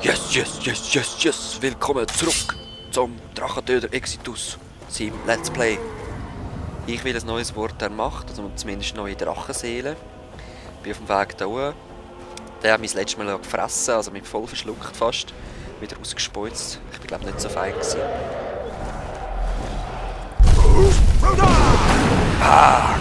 Yes, yes, yes, yes, yes! Willkommen zurück zum Drachentöter Exitus, seinem Let's Play. Ich will ein neues Wort der Macht, also zumindest neue Drachenseelen. Ich bin auf dem Weg da hoch. Der hat mich das letzte Mal gefressen, also mich voll verschluckt fast. Wieder ausgespeuzt. Ich bin glaube nicht so fein gewesen. Ah!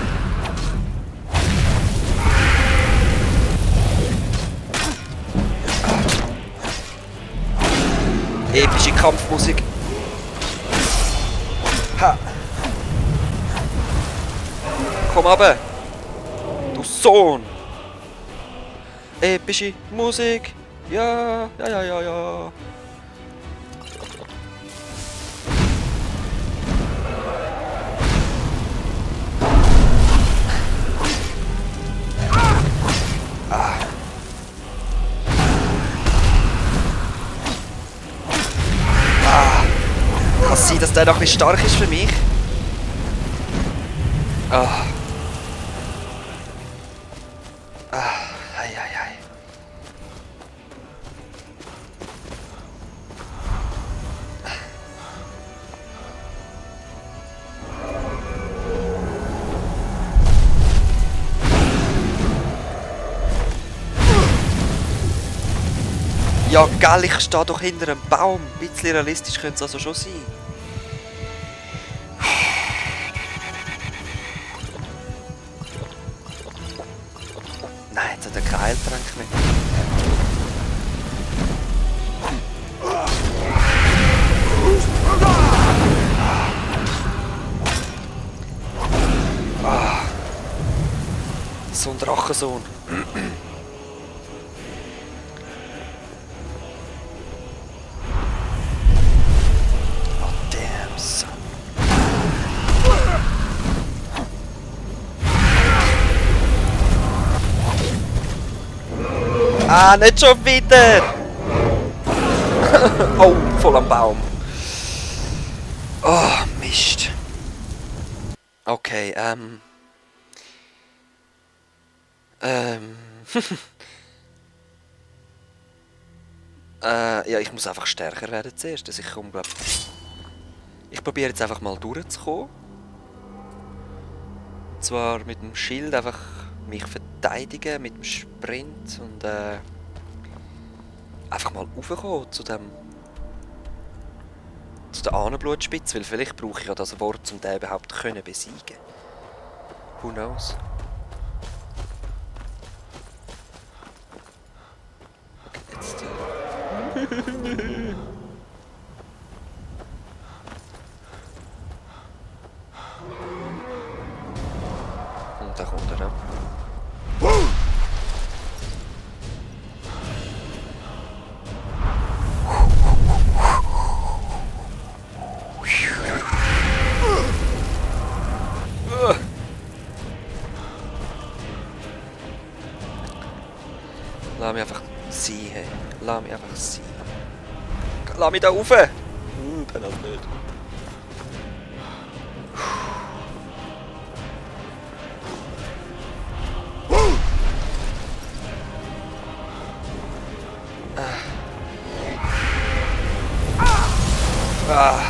Epische Kampfmusik. Ha! Komm runter! Du Sohn! Epische Musik! Ja, ja, ja, ja, ja! Kann es sein, dass der doch ein bisschen stark ist für mich? Ah. Ei, ei, ei. Ja, gell, ich stehe doch hinter einem Baum. Ein bisschen realistisch könnte es also schon sein. Nein, jetzt hat er keinen Heiltrank mehr. So ein Drachensohn. Oh, damn, son. Ah, nicht schon wieder! Oh, voll am Baum. Oh, Mist. Okay, ja, ich muss einfach stärker werden zuerst. Also ich komme, glaub... Ich probiere jetzt einfach mal durchzukommen. Und zwar mit dem Schild einfach mich verteidigen, mit dem Sprint und einfach mal raufkommen zu dem... zu der Ahnenblutspitze, weil vielleicht brauche ich ja das Wort, um den überhaupt können besiegen. Who knows? Okay, jetzt... Und da kommt er, ne? Lass mich einfach sein, hey. Lass mich einfach sein. Lass mich da rauf! Dann halt nicht. Ah.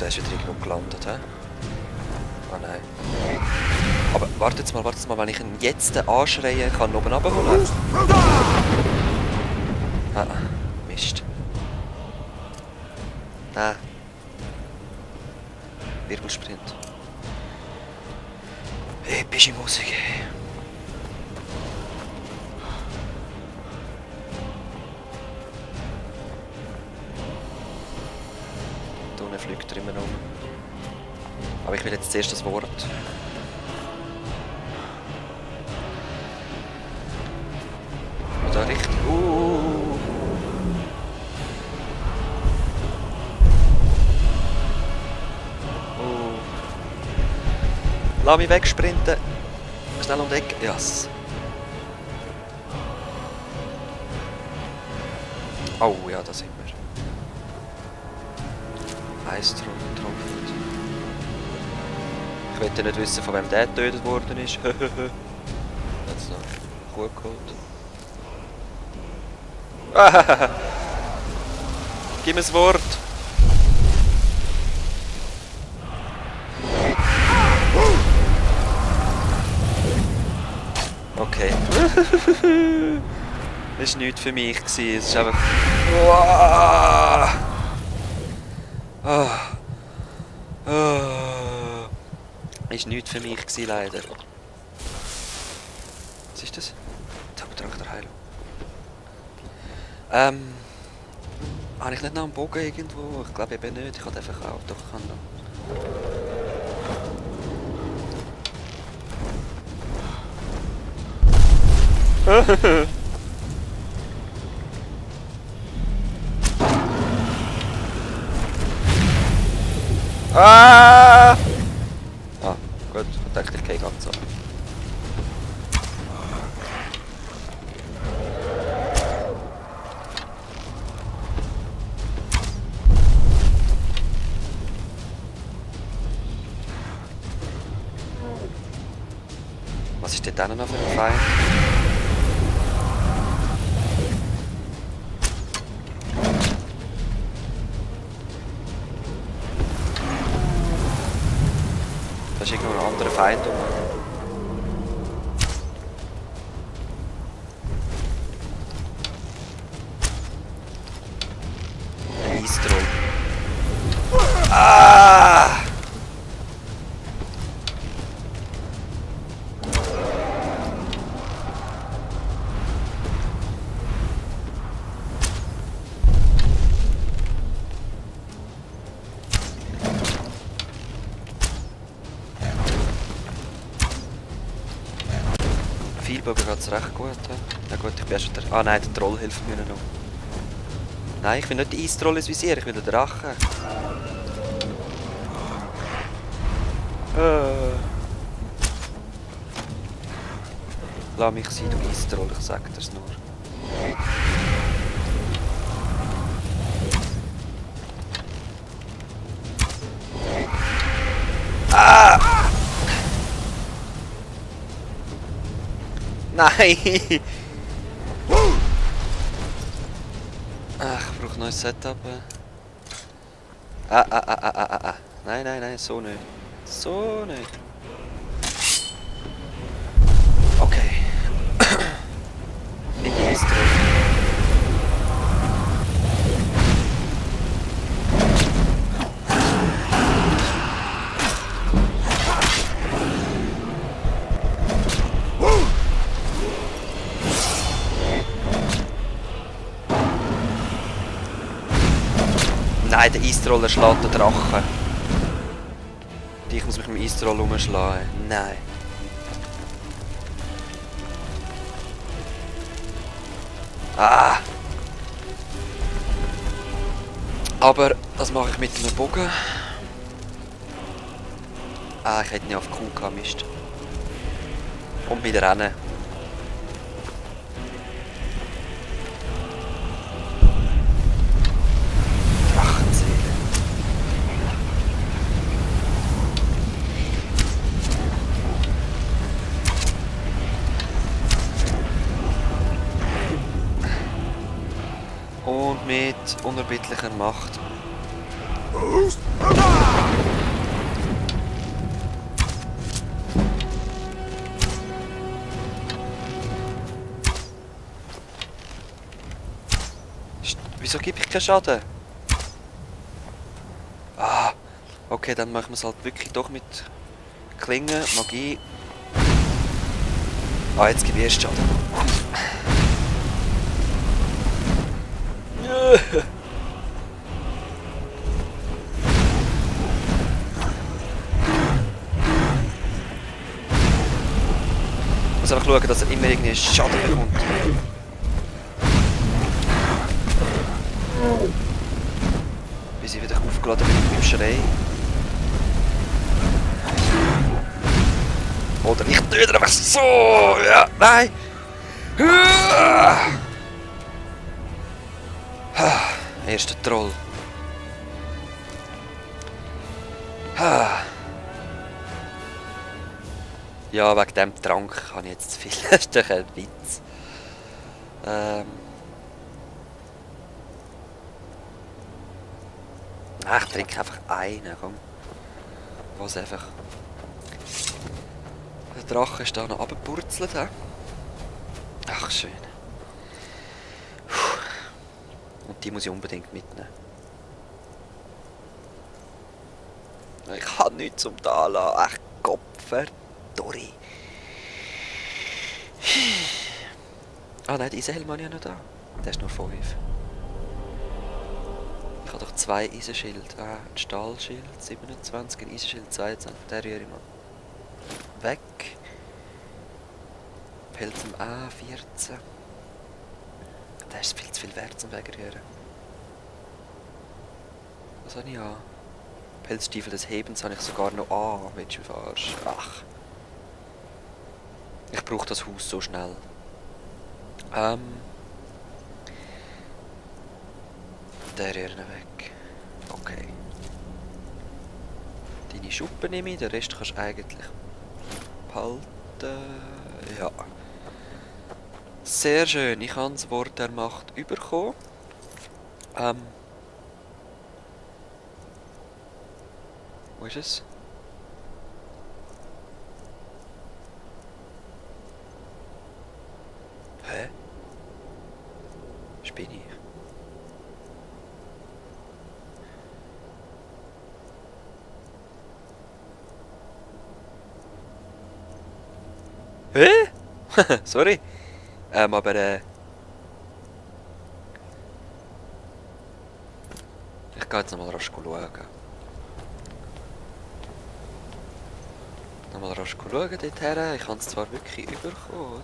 Der ist wieder irgendwo gelandet, hä? Ah nein. Aber warte jetzt mal, wenn ich ihn jetzt anschreien kann, oben runterholen. Ah, Mist. Nein. Wirbelsprint. Epische Musik. Da unten fliegt er immer noch. Aber ich will jetzt zuerst das Wort. Da richtig. Lass mich wegsprinten. Schnell um die Ecke. Yes. Oh ja, da sind wir. Eistroll getroffen. Ich will nicht wissen, von wem der getötet worden ist. Jetzt noch Kuh geholt. Gib mir das Wort! Okay. Das war nichts für mich. Es ist einfach... Ist nichts für mich leider. Was ist das? Zaubertraktorheilung. Habe ich nicht noch einen Bogen irgendwo? Ich glaube eben nicht. Ich habe den verkauft. Doch, ich kann noch. Ah! Ah, gut. Ich dachte, ich gehe ganz ab. Was ist denn dann noch für ein Feind? Da ist irgendwo ein anderer Feind rum. Ein Eistroll. Ah! Vielbogen geht es recht gut. Na gut, ich bin erst der... Ah nein, der Troll hilft mir noch. Nein, ich will nicht den Eistroll ins Visier, ich will den Drachen. Lass mich sein, du Eistroll, ich sag dir's nur. Ah! Nein! Ach, ich brauche ein neues Setup. Nein, nein, nein, so nicht. So nicht. Okay. Nicht die Eistroll. Nein, der Eistroll schlägt den Drachen. Ich muss mich mit dem Eistroll umschlagen. Nein. Ah! Aber das mache ich mit einem Bogen. Ah, ich hätte nicht auf Q gehabt, Mist. Und mit Rennen. Und mit unerbittlicher Macht. Wieso gebe ich keinen Schaden? Ah, okay, dann machen wir es halt wirklich doch mit Klingen, Magie. Ah, jetzt gebe ich erst Schaden. Ich muss einfach schauen, dass er immer irgendwie Schaden bekommt. Bis ich wieder aufgeladen bin mit dem Schrei. Oder ich töte einfach so! Ja, nein! Erster Troll. Ah. Ja, wegen dem Trank habe ich jetzt zu viel. Das ist doch ein Witz. Ich trinke einfach einen, komm. Was einfach. Der Drache ist da noch runtergepurzelt, he? Ach, schön. Und die muss ich unbedingt mitnehmen. Ich habe nichts zum da lassen. Ach, Kopfverdorri. Ah nein, die Eisenhelm habe ich ja noch da. Der ist nur 5. Ich habe doch 2 Eisenschild. Ein Stahlschild 27, ein Eisenschild 22. Der rühre ich mal weg. Pelz im A14. Der ist viel zu viel wert zum Wegrühren. Was habe ich an? Pelzstiefel des Hebens habe ich sogar noch an. Willst du mich verarschen? Ach. Ich brauche das Haus so schnell. Der rühren weg. Okay. Deine Schuppe nehme ich, den Rest kannst du eigentlich behalten. Ja. Sehr schön, ich habe das Wort der Macht bekommen. Wo ist es? Hä? Spinne ich? Hä? Sorry. Aber ich gehe jetzt nochmal rasch schauen. Nochmal rasch schauen dorthin. Ich habe es zwar wirklich überkommen,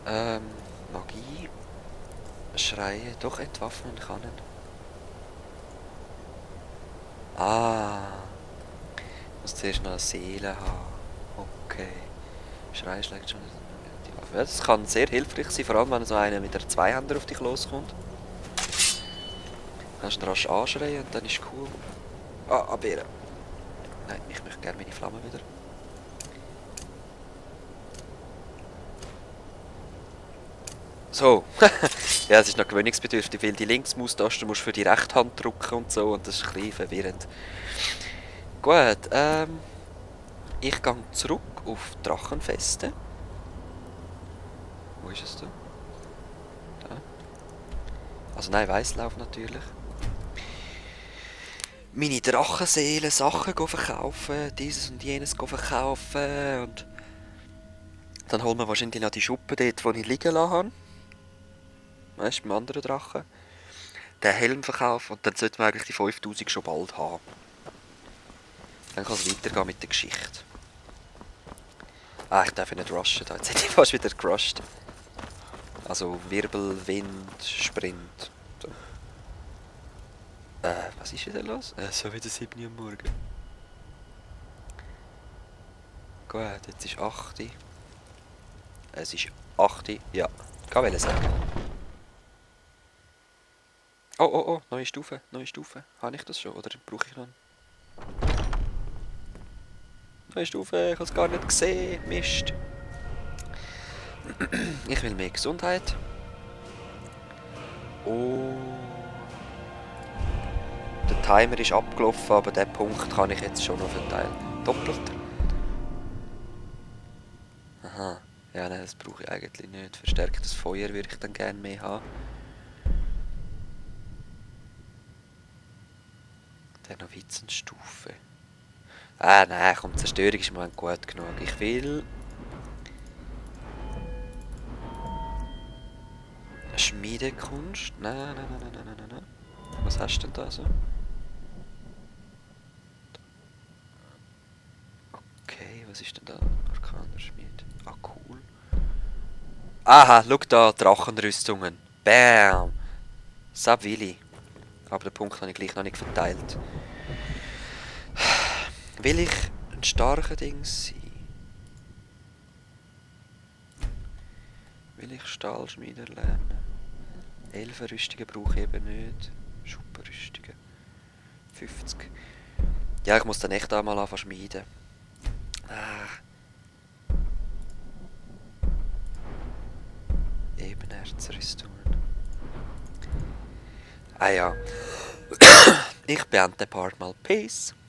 oder? Magie. Schreie. Doch, entwaffnen kann. Ah. Ich muss zuerst noch eine Seele haben. Okay. Schreie schlägt schon die Waffe. Ja, das kann sehr hilfreich sein, vor allem wenn so einer mit der Zweihänder auf dich loskommt. Dann kannst du ihn rasch anschreien und dann ist es cool. Ah, abwehren. Nein, ich möchte gerne meine Flamme wieder. So. Ja, es ist noch gewöhnungsbedürftig, weil die Linksmaustaste musst du für die rechte Hand drücken und so und das ist ein bisschen verwirrend. Gut, ich gehe zurück auf Drachenfeste. Wo ist es denn? Da. Also nein, Weißlauf natürlich. Meine Drachenseelen Sachen verkaufen, dieses und jenes verkaufen und dann holen wir wahrscheinlich noch die Schuppe dort, wo ich liegen lassen habe. Weißt du, beim anderen Drachen. Den Helm verkaufen und dann sollten wir eigentlich die 5000 schon bald haben. Dann kann es weitergehen mit der Geschichte. Ah, ich darf nicht rushen, jetzt hätte ich fast wieder gerusht. Also Wirbel, Wind, Sprint. So. Was ist denn los? So wieder 7 Uhr am Morgen. Gut, jetzt ist 8 Uhr. Es ist 8 Uhr, ja. Ich wollte sagen. Oh, oh, oh, neue Stufe, neue Stufe. Habe ich das schon oder brauche ich noch? Neue Stufe, ich habe es gar nicht gesehen. Mist. Ich will mehr Gesundheit. Oh. Der Timer ist abgelaufen, aber den Punkt kann ich jetzt schon noch verteilen. Doppelt. Aha. Ja, nein, das brauche ich eigentlich nicht. Verstärktes Feuer würde ich dann gerne mehr haben. Der Novizenstufe. Ah, nein, komm, Zerstörung ist mir gut genug. Ich will... Schmiedekunst? Nein, nein, nein, nein, nein, nein, nein. Was hast du denn da so? Okay, was ist denn da? Arkaner Schmied. Ah, cool. Aha, schau da, Drachenrüstungen. Bam! So will ich. Aber den Punkt habe ich gleich noch nicht verteilt. Will ich ein starker Ding sein? Will ich Stahlschmieder lernen? Elfenrüstungen brauche ich eben nicht. Schuppenrüstungen. 50. Ja, ich muss dann echt einmal anfangen schmieden. Ebenerzrüstungen. Ah ja. Ich beende den Part mal. Peace.